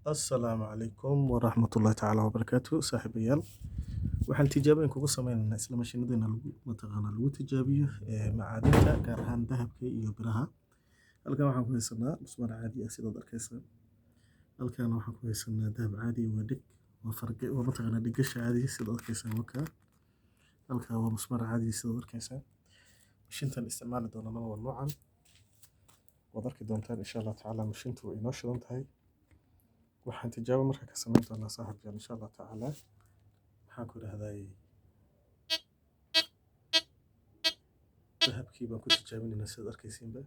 Assalaamu calaykum waraxmatullaahi tacaala wabarakaatu. Saaxiibayaal, waxaan tijaabooyin kugu sameynaynaa isla mashiinadeena lagu mataqaanaa lagu tijaabiyo macaadinta, gaar ahaan dahabka iyo biraha. Halkan waxaan ku haysanaa musmaar caadi ah, sidaad arkaysaan. Halkan waxaan ku haysanaa dahab caadi ah, waa dhig, waa farge, waa mataqaanaa dhigasha caadi ah, sidaad arkaysaan. Wakaa halkan waa musmaar caadi ah, sidaad arkaysaan. Mashiintan isticmaali doonana waa noocan, waad arki doontaan insha Allah tacaala. Mashiintu way inoo shidan tahay. Waxaan tijaabo marka ka samayn doonaa, saaxiibyaal, insha Allah tacaala, maxaan ku idhahday, dahabkii baan ku tijaabinaynaa, sidaad arkaysiinba.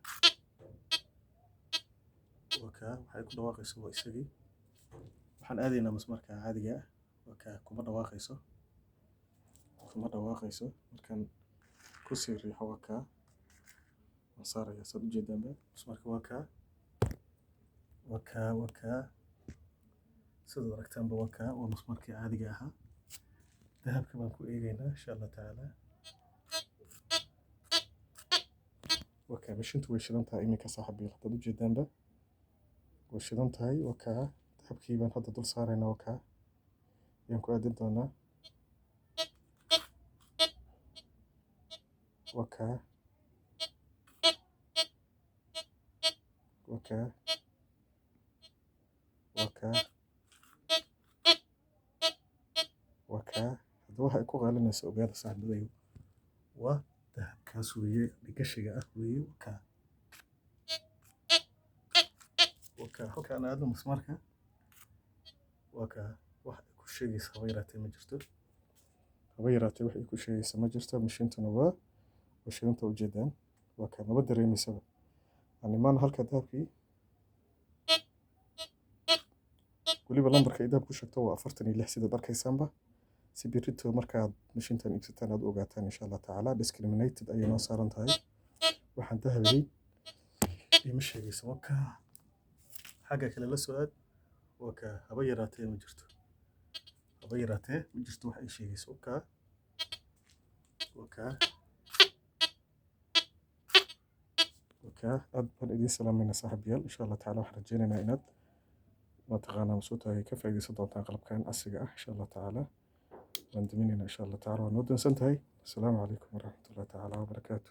Waa kaa, waxay ku dhawaaqayso waa isagii. Waxaan aadaynaa musmarka caadiga ah. Waa kaa, kuma dhawaaqayso, kuma dhawaaqayso. Markaan kusii riixo, waa kaa, waan saarayaa, saad ujeedaanba. Musmarka waa kaa, waa kaa, waa kaa, sidaad aragtaanba. Waa kaa, waa musmarkii caadiga ahaa. Dahabka baan ku eegaynaa insha Allah tacaala. Waa kaa, mashintu way shidan tahay iminka, saaxiibayaal, haddaad ujeedaanba way shidan tahay. Waa kaa, dahabkii baan hadda dul saaraynaa. Waa kaa, ayaan ku aadin doonaa. Waa kaa, waa kaa, waa kaa, waa kaa. Hadda waxa ay ku qaalinaysa, ogaada saaxiibadayo, waa dahabkaas weeye, dhigashiga ah weeye. Waa kaa, waa kaa. Halkaan aadno musmaarka. Waa kaa, wax ay ku sheegaysa haba yaraatee ma jirto, haba yaraatee wax ay ku sheegaysa ma jirto. Mashiintuna waa shidanta, ujeedaan. Waa kaa, maba dareemaysaba. Animaan halka dahabkii weliba lambarka ay dahab ku sheegto waa 46, sidaad arkaysaanba. Si berrito markaad mashiintan iibsataan aad u ogaataan insha Allah tacaala. Discriminated ayay noo saaran tahay, waxaan dahabiyey ima sheegaysa. Waa kaa, xagga kale la soo aad. Waa kaa, haba yaraatee ma jirto, haba yaraatee ma jirto wax ay sheegayso. Waa kaa, waa kaa, waa kaa. Aad baan idiin salaamayna, saaxiibayaal. Insha Allah tacaala waxaan rajaynaynaa inaad mataqaanaa masuutahay ka faa'iidaysan doontaan qalabkan casriga ah insha Allah tacaala. Waan daminaynaa insha Allah tacaala, waa noo dansan tahay. Asalaamu calaykum waraxmatullahi tacaala wabarakaatu.